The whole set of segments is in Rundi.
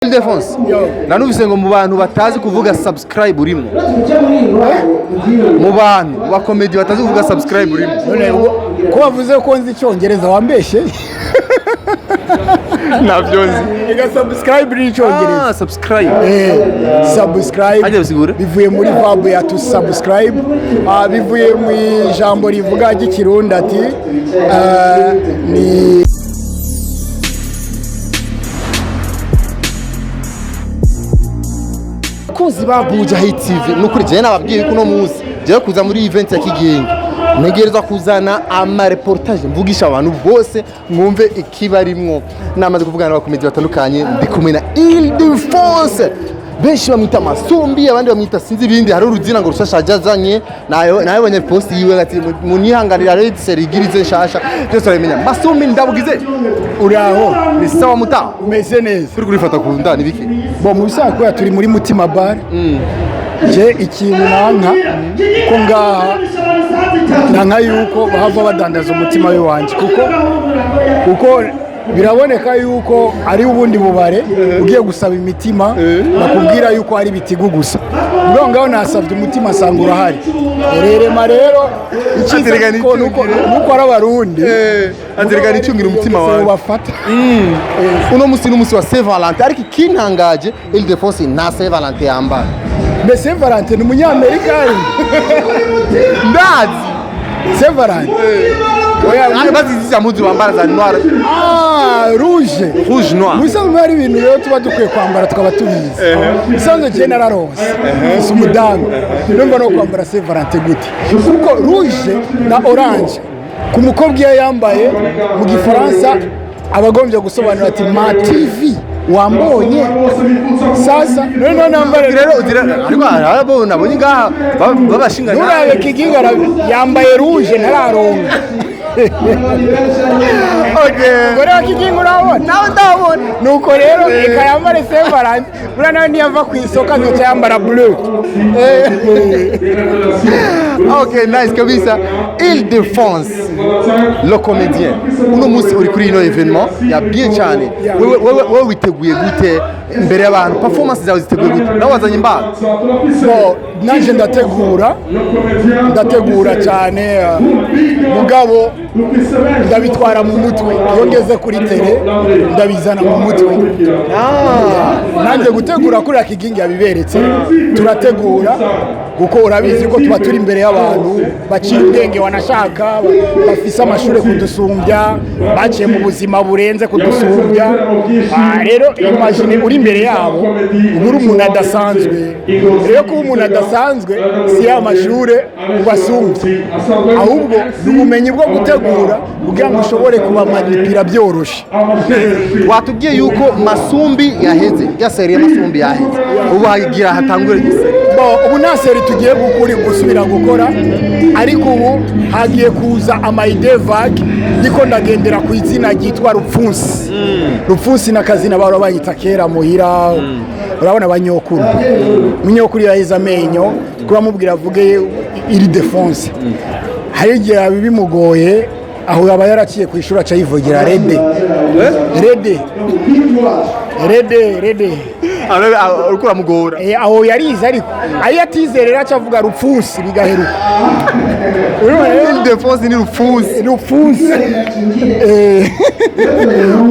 Ildefonse, nanumvise ngo mu bantu batazi kuvuga subscribe urimo, mu bantu ba comedy batazi kuvuga subscribe urimo. None ko wavuze ko nzi icyongereza, wambeshye? Ntabyo nzi. Ega subscribe ni icyongereza. Ah, subscribe. Subscribe. Hajya bisigura? Bivuye muri verb ya to subscribe. Bivuye mu ijambo rivuga ry'ikirundi ati ni Bakunzi ba Buja Hit TV, nukuri jewe nababwiye ko uno munsi jewe kuza muri event ya Kigingi ntegerezwa kuzana ama reportage, mvugisha abantu bose, mwumve ikibarimwo. Namaze kuvugana n'abakomedi batandukanye, ndi kumwe na Ildefonse, benshi bamwita Masumbi, abandi bamwita sinzi ibindi. Hari uruzina ngo rushasha ajazanye nayo, nabonye post yiwe ati munihanganira rero serigirize nshasha, byose urabimenya. Masumbi, ndabugize. Uraho? Ni sawa muta? Umeze neza. Turi kurifata ku nda ni biki? Bo mu bisanzwe kubera turi muri Mutima Bar, je ikintu nanka ko ngaha nanka yuko bahava badandaza umutima w'iwanjye, kuko biraboneka yuko ari ubundi bubare ugiye gusaba imitima bakubwira yuko ari ibitigu gusa. Ubwo ngaho nasabye umutima asanga urahari rerema. Rero icyiza Atereka nuko ari abarundi. Atereka nicungira umutima wawe. Bafata. Uno musi ni umunsi wa Saint Valentin, ariko ikintangaje, Ildefonse nta Saint Valentin yambara. Mbese Saint Valentin ni umunyamerika? Ndazi. Saint Valentin, oya. Ariko bazizi za mpuzu bambara za noir. Ah, rouge. Rouge, noir. Mu bisanzwe hari ibintu rero tuba dukwiye kwambara tukaba tubizi. Bisanzwe njye nararose si umudamu, numva no kwambara Saint Valentin gute? Kuko rouge na orange ku mukobwa iyo yambaye, mu gifaransa aba agombye gusobanura ati ma TV wambonye. Sasa noneho nambare Rero ugira, ariko hari abo nabonye ngaha babashinga. Nturabe Kiginga yambaye rouge, ntararonga. Okay. Ubwo rero Kiginga urabona Nawe ndabona. Nuko rero reka yambare Saint Valentin, buriya nawe niyava ku isoko azoca yambara bleu. Okay, nice kabisa. Ildefonse le comédien, uno munsi uri kuri ino événement ya bien cyane. Wewe witeguye gute imbere y'abantu? Performance zawe ziteguye gute? Nawe wazanye imbaga? Bo nanje ndategura, ndategura cyane, mugabo ndabitwara mu mutwe. Iyo ngeze kuri terrain ndabizana mu mutwe. Nanjye gutegura kuriya Kigingi yabiberetse, turategura kuko urabizi ko tuba turi imbere y'abantu baciye ubwenge, wanashaka bafise amashuri kudusumbya, baciye mu buzima burenze kudusumbya. Rero imagine uri imbere yabo, uba uri umuntu adasanzwe. Rero kuba umuntu adasanzwe si ya mashure ubasumbye, ahubwo ni ubumenyi bwo gutegura kugira ngo ushobore kubamanipira byoroshe. Watubwiye yuko Masumbi yaheze, ya série Masumbi yaheze, ubu hagira hatangure i série. Bo, ubu nta série tugiye gusubira gukora, ariko ubu hagiye kuza ama idées vagues. Ndiko ndagendera ku izina ryitwa Rupfunsi. Rupfunsi n'akazina bahora banyita kera muhira. Urabona abanyokuru, munyokuru yaheze amenyo, kuramubwira avuge Ildefonse hari igihe bimugoye, aho aba yaraciye ku ishuri aca yivugira rede rede rede rede. Uriko uramugora. Aho yarize, ariko ayo atize rero aca avuga Rupfunsi bigaheruka. Urumva rero? Ildefonse ni Rupfunsi? Rupfunsi.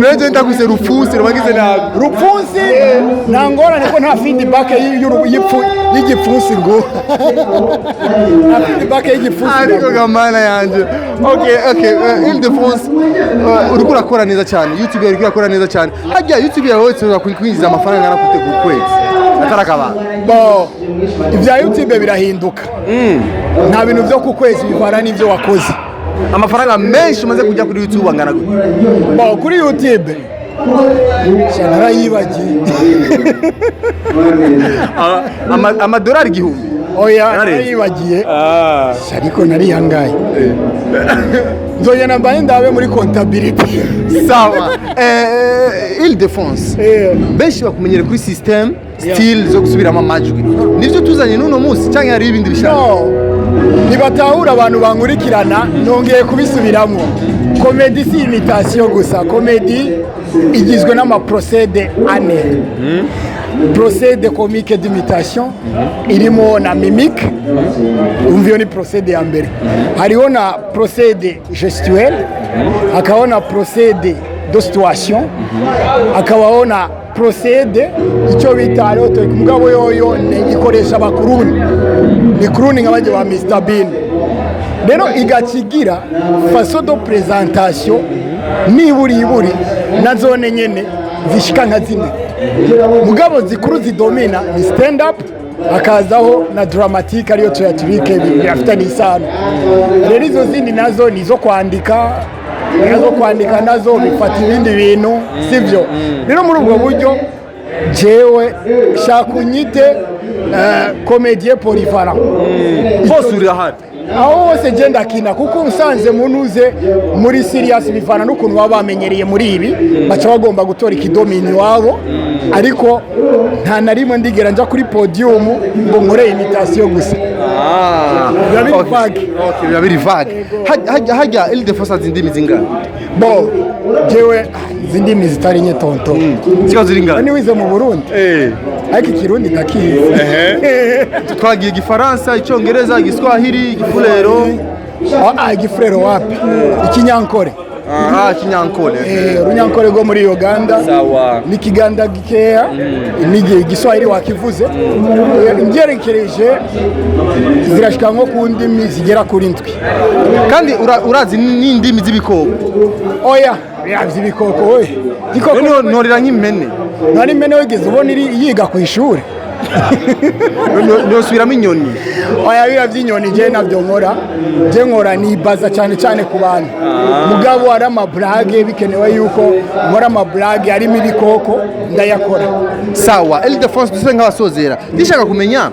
Neje ndaguse Rupfunsi rubagize nabi. Rupfunsi nta ngorane ko nta feedback y'igipfunsi, ngo nta feedback y'igipfunsi. Ariko gamana yanje, okay, Ildefonse, uriko urakora neza cyane. YouTube yawe uriko urakora neza cyane. Hajya YouTube yawe ushobora kwinjiza amafaranga angana gute ku kwezi atari akabanga? Bo, ibya YouTube birahinduka, nta bintu byo ku kwezi, bivana n'ibyo wakoze. Amafaranga menshi umaze kujya kuri YouTube angana gute? Bo, kuri YouTube sha narayibagiye. Amadolari 1000? Oya. Yararenze. Narayibagiye, ariko nariyangaye, nzongera mbaye ndabe muri comptabilité. Sawa. Ildefonse, benshi bakumenyere kuri system style zo gusubiramo amajwi. Nivyo tuzanye n'uno munsi cyangwa hari ibindi bishaka? No, ntibatahura abantu bankurikirana. Nongeye kubisubiramo, comédie si imitation gusa, comédie Igizwe n'amaprocédés ane: procédé comique d'imitation, irimo na mimique. Umva, iyo ni procédé ya mbere. Hariho na procédé gestuel, hakabaho na procédé de situation, hakabaho na procédé icyo bita hariho mugabo yoyo ni ikoresha abaclown, ni clown nka bajya ba Mr Bean. Rero igaca igira façon de présentation niburiburi na zone nyene zishika nka zine, mugabo zikuru zidomina ni stand up, hakazaho na dramatique, ariyo théâtrique, birafitanye isano. Rero izo zindi nazo ni izo kwandika, nazo kwandika nazo bifata ibindi bintu, sibyo? Rero muri ubwo buryo jewe shaka unyite comédien polyvalent. Hose urahari. Aho hose ngenda kina, kuko usanze munuze muri serious bivana n'ukuntu baba bamenyereye muri ibi, baca bagomba gutora ikidomini iwabo. Ariko nta na rimwe ndigera nja kuri podium ngo nkore imitation gusa. Biba biri vague. Okay, biba biri vague. Hajya Ildefonse azi indimi zingana? Bo jewe izi ndimi zitari nke, tonton. Zikaba ziri ngana? Ni wize mu Burundi, ariko Ikirundi ndakizi. Twagiye Igifaransa, Icyongereza, Igiswahili, Igifurero. Ah, Igifurero wapi, Ikinyankore. Ah, Kinyankole. Runyankore rwo muri Uganda. Sawa. N'Ikiganda gikeya, n'igihe Igiswahili wakivuze. Ngerekereje zirashika nko ku ndimi zigera kuri ndwi. Kandi urazi n'indimi z'ibikoko? Oya, biravye ibikoko we, igikoko. Rero ntorera nk'impene. Nari impene wigeze ubona iri yiga ku ishuri? Nosubiramo inyoni. Oya, biriya by'inyoni njye nabyo nkora, njye nkora nibaza cyane cyane ku bantu. Mugabo ari amablague, bikenewe yuko nkora amablague arimo ibikoko, ndayakora. Sawa Ildefonse, duse nk'abasozera, ndishaka kumenya,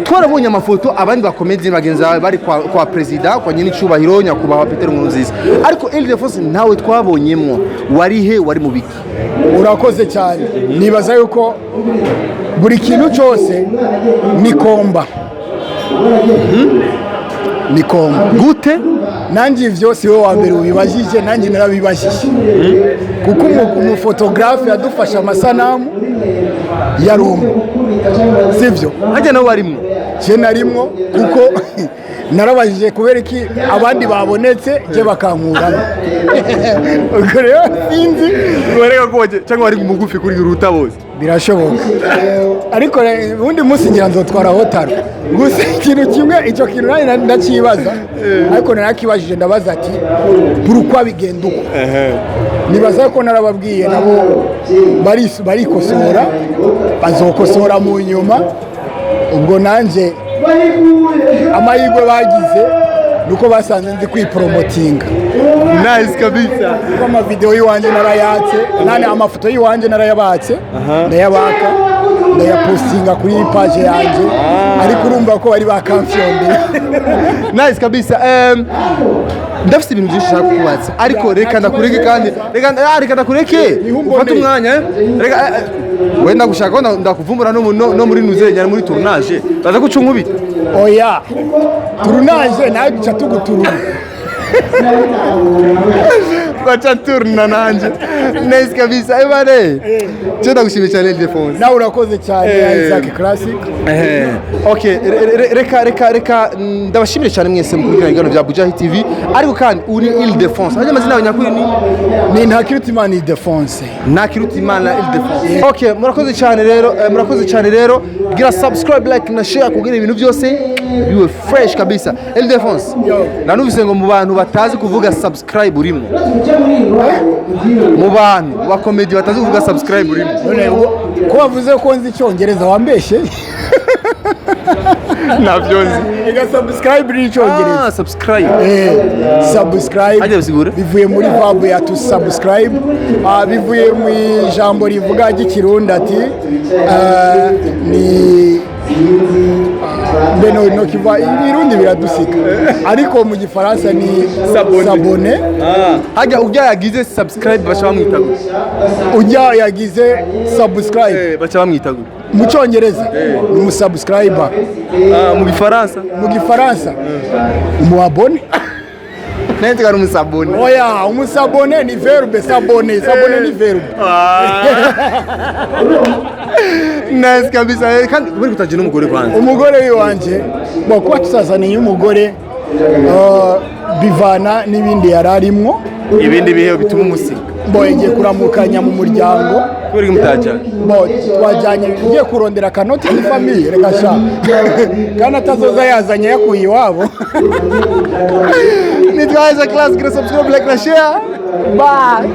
twarabonye amafoto abandi bakomedi bagenzi bawe bari kwa perezida, kwa nyenicubahiro nyakubahwa Peter Nkurunziza, ariko Ildefonse ntawe twabonyemwo. Wari he? Wari mu biki? Urakoze cyane. Nibaza yuko buri kintu cyose ni combat, ni combat. Gute? Nanjye ivyo si wowe wa mbere ubibajije, nanjye narabibajije, kuko umufotogarafe yadufashe amasanamu yari umwe, sibyo? Hajya nawe warimwo? Je narimwo, kuko narabajije kubera iki abandi babonetse je bakankuramo. Ubwo rero sinzi. Wareka ko cyangwa wari mugufi kuri uruta bose? Birashoboka, ariko ubundi munsi ngira nzotwara hotaro. Gusa ikintu kimwe, icyo kintu nanjye ndakibaza, ariko narakibajije, ndabaza ati pourquoi bigenda uko? Nibaza ko narababwiye, nabo barikosora, bazokosora mu nyuma. Ubwo nanjye amahirwe bagize nuko basanze nzi kwiporomotinga. Nice kabisa. Kuko amavideo y'iwanjye narayatse, nane amafoto y'iwanjye narayabatse, ndayabaka, ndayapostinga kuri page yanjye, ariko urumva ko bari bakamfyondeye. Nice kabisa. Ndafite ibintu byinshi nshaka kukubaza, ariko reka ndakureke, kandi reka ndakureke ufate umwanya. Reka wenda gushaka ko ndakuvumbura no muri nuzenya muri tournage baza guca inkubita. Oya, tournage nawe duca tuguturura. Baca turna nanje. Nice kabisa, ebane cyo ndagushimiye cyane, Ildefonse. Nawe urakoze cyane, Isaac Classic. Okay, reka ndabashimire cyane mwese mukurikirana ibiganiro bya Bujahi TV. Ariko kandi uri Ildefonse, hanyuma amazina yawe nyakuri ni? Ni Ntakirutimana Ildefonse. Ntakirutimana Ildefonse. Okay, murakoze cyane rero, murakoze cyane rero. Gira subscribe, like na share kugira ibintu byose biwe fresh kabisa. Ildefonse, nanumvise ngo mu bantu batazi kuvuga subscribe urimo, mu bantu ba comedy batazi kuvuga subscribe urimo. None ko wavuze ko nzi Icyongereza, wambeshye? Ntabyo nzi. Ega subscribe ni Icyongereza. Ah, subscribe. Subscribe. Hajya bisigura? Bivuye muri verb ya to subscribe. Bivuye mu ijambo rivuga ry'Ikirundi ati ni mbe no kiva Ibirundi biradusika, ariko mu Gifaransa ni s'abonner. Hajya ujya yagize subscribe baca bamwita gute? Ujya yagize subscribe. Baca bamwita gute? Mu Cyongereza ni umusubscriber. Ah, mu Gifaransa? Mu Gifaransa umu abonné. Nari ari umusabone. Oya, umusabone ni verbe, s'abonner, s'abonner ni verbe. Nice kabisa. Kandi uri kutaje n'umugore kwanza? Umugore w'iwanje, bo kuba tutazaniye umugore, bivana n'ibindi yari arimwo. Ibindi bihe bituma umusiga. Bo yagiye kuramukanya mu muryango. Kubera mutajyanye? Bo twajyanye ugiye kurondera akanoti k'ifamille, reka sha, kandi atazoza yazanye yakuye iwabo. Nitwa Isaac Class, gira subscribe, like na share. Bye.